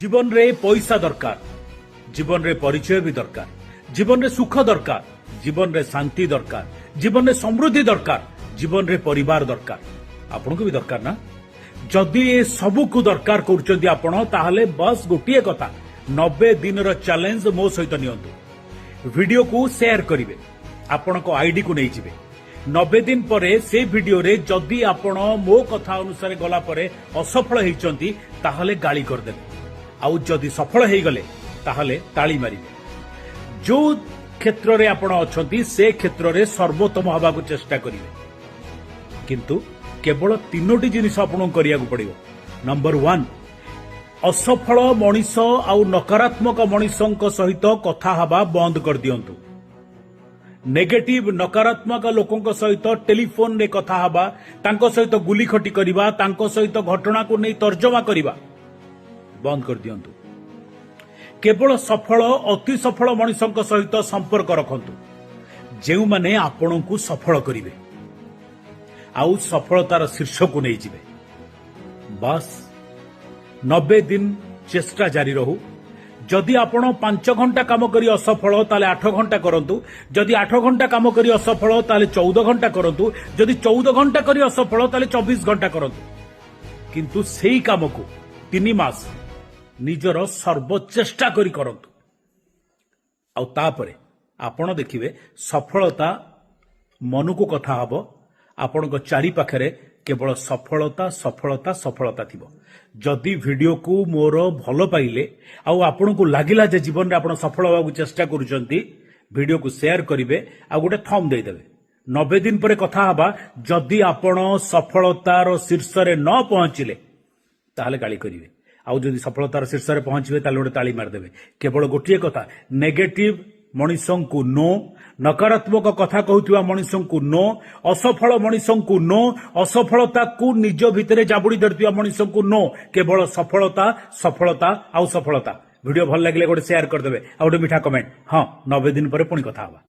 ଜୀବନରେ ପଇସା ଦରକାର, ଜୀବନରେ ପରିଚୟ ବି ଦରକାର, ଜୀବନରେ ସୁଖ ଦରକାର, ଜୀବନରେ ଶାନ୍ତି ଦରକାର, ଜୀବନରେ ସମୃଦ୍ଧି ଦରକାର, ଜୀବନରେ ପରିବାର ଦରକାର। ଆପଣଙ୍କୁ ବି ଦରକାର ନା? ଯଦି ଏ ସବୁକୁ ଦରକାର କରୁଛନ୍ତି ଆପଣ, ତାହେଲେ ବସ୍ ଗୋଟିଏ କଥା, 90 ଦିନର ଚ୍ୟାଲେଞ୍ଜ ମୋ ସହିତ ନିଅନ୍ତୁ। ଭିଡିଓକୁ ସେୟାର କରିବେ, ଆପଣଙ୍କ ଆଇଡିକୁ ନେଇଯିବେ। 90 ଦିନ ପରେ ସେ ଭିଡିଓରେ ଯଦି ଆପଣ ମୋ କଥା ଅନୁସାରେ ଗଲା ପରେ ଅସଫଳ ହେଇଛନ୍ତି, ତାହେଲେ ଗାଳି କରିଦେବେ। ଆଉ ଯଦି ସଫଳ ହେଇଗଲେ, ତାହେଲେ ତାଳି ମାରିବେ। ଯୋଉ କ୍ଷେତ୍ରରେ ଆପଣ ଅଛନ୍ତି, ସେ କ୍ଷେତ୍ରରେ ସର୍ବୋତ୍ତମ ହେବାକୁ ଚେଷ୍ଟା କରିବେ। କିନ୍ତୁ କେବଳ ତିନୋଟି ଜିନିଷ ଆପଣଙ୍କୁ କରିବାକୁ ପଡିବ। ନମ୍ବର 1, ଅସଫଳ ମଣିଷ ଆଉ ନକାରାତ୍ମକ ମଣିଷଙ୍କ ସହିତ କଥା ହେବା ବନ୍ଦ କରିଦିଅନ୍ତୁ। ନେଗେଟିଭ, ନକାରାତ୍ମକ ଲୋକଙ୍କ ସହିତ ଟେଲିଫୋନରେ କଥା ହେବା, ତାଙ୍କ ସହିତ ଗୁଲିଖଟି କରିବା, ତାଙ୍କ ସହିତ ଘଟଣାକୁ ନେଇ ତର୍ଜମା କରିବା ବନ୍ଦ କରିଦିଅନ୍ତୁ। କେବଳ ସଫଳ, ଅତି ସଫଳ ମଣିଷଙ୍କ ସହିତ ସମ୍ପର୍କ ରଖନ୍ତୁ, ଯେଉଁମାନେ ଆପଣଙ୍କୁ ସଫଳ କରିବେ ଆଉ ସଫଳତାର ଶୀର୍ଷକୁ ନେଇଯିବେ। ବାସ୍, 90 ଦିନ ଚେଷ୍ଟା ଜାରି ରହୁ। ଯଦି ଆପଣ 5 ଘଣ୍ଟା କାମ କରି ଅସଫଳ, ତାହେଲେ 8 ଘଣ୍ଟା କରନ୍ତୁ। ଯଦି 8 ଘଣ୍ଟା କାମ କରି ଅସଫଳ, ତାହେଲେ 14 ଘଣ୍ଟା କରନ୍ତୁ। ଯଦି 14 ଘଣ୍ଟା କରି ଅସଫଳ, ତାହେଲେ 24 ଘଣ୍ଟା କରନ୍ତୁ। କିନ୍ତୁ ସେଇ କାମକୁ 3 ମାସ ନିଜର ସର୍ବଚେଷ୍ଟା କରି କରନ୍ତୁ। ଆଉ ତାପରେ ଆପଣ ଦେଖିବେ, ସଫଳତା ମନକୁ କଥା ହବ। ଆପଣଙ୍କ ଚାରିପାଖରେ କେବଳ ସଫଳତା, ସଫଳତା, ସଫଳତା ଥିବ। ଯଦି ଭିଡିଓକୁ ମୋର ଭଲ ପାଇଲେ ଆଉ ଆପଣଙ୍କୁ ଲାଗିଲା ଯେ ଜୀବନରେ ଆପଣ ସଫଳ ହେବାକୁ ଚେଷ୍ଟା କରୁଛନ୍ତି, ଭିଡିଓକୁ ସେୟାର କରିବେ ଆଉ ଗୋଟେ ଥମ୍ ଦେଇଦେବେ। 90 ଦିନ ପରେ କଥା ହବା। ଯଦି ଆପଣ ସଫଳତାର ଶୀର୍ଷରେ ନ ପହଞ୍ଚିଲେ, ତାହେଲେ ଗାଳି କରିବେ। ଆଉ ଯଦି ସଫଳତାର ଶୀର୍ଷରେ ପହଞ୍ଚିବେ, ତାହେଲେ ଗୋଟେ ତାଳି ମାରିଦେବେ। କେବଳ ଗୋଟିଏ କଥା, ନେଗେଟିଭ ମଣିଷଙ୍କୁ ନୋ, ନକାରାତ୍ମକ କଥା କହୁଥିବା ମଣିଷଙ୍କୁ ନୋ, ଅସଫଳ ମଣିଷଙ୍କୁ ନୋ, ଅସଫଳତାକୁ ନିଜ ଭିତରେ ଜାବୁଡି ଧରିଥିବା ମଣିଷଙ୍କୁ ନୋ। କେବଳ ସଫଳତା, ସଫଳତା ଆଉ ସଫଳତା। ଭିଡିଓ ଭଲ ଲାଗିଲେ ଗୋଟେ ସେୟାର କରିଦେବେ ଆଉ ଗୋଟେ ମିଠା କମେଣ୍ଟ। ହଁ, 90 ଦିନ ପରେ ପୁଣି କଥା ହବା।